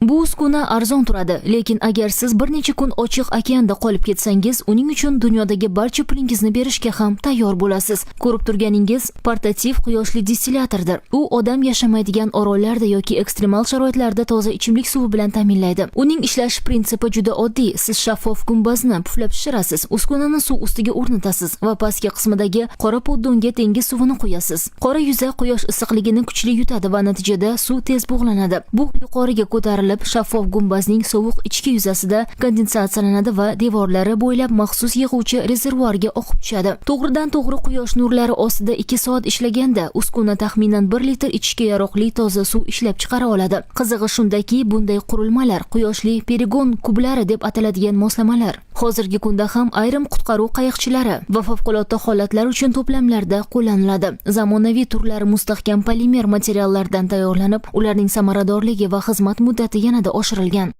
Bu uskuna arzon turadi, lekin agar siz bir necha kun ochiq okeanda qolib ketsangiz, uning uchun dunyodagi barcha pulingizni berishga ham tayyor bo'lasiz. Ko'rib turganingiz portativ quyoshli distilyatordir. U odam yashamaydigan orollarda yoki ekstremal sharoitlarda toza ichimlik suvi bilan ta'minlaydi. Uning ishlash prinsipi juda oddiy. Siz shaffof gumbazni puflab tushirasiz, uskunani suv ustiga o'rnatasiz va pastki qismidagi qora poddonga dengiz suvini quyasiz. Qora yuza quyosh issiqligini kuchli yutadi va natijada suv tez bug'lanadi. Bug' yuqoriga ko'tarilib, shaffof gumbazning sovuq ichki yuzasida kondensatsiyalanadi va devorlari bo'ylab maxsus yig'uvchi rezervuarga oqib tushadi. To'g'ridan to'g'ri quyosh nurlari ostida 2 soat ishlaganda uskuna taxminan 1 litr ichishga yaroqli toza suv ishlab chiqara oladi. Qizig'i shundaki, bunday qurilmalar quyoshli perigon kublari deb ataladigan moslamalar hozirgi kunda ham ayrim qutqaruv qayiqchilari va favqulodda holatlar uchun to'plamlarda qo'llaniladi. Zamonaviy turlari mustahkam polimer materiallardan tayyorlanib, ularning samaradorligi va xizmat muddati yanada oshirilgan.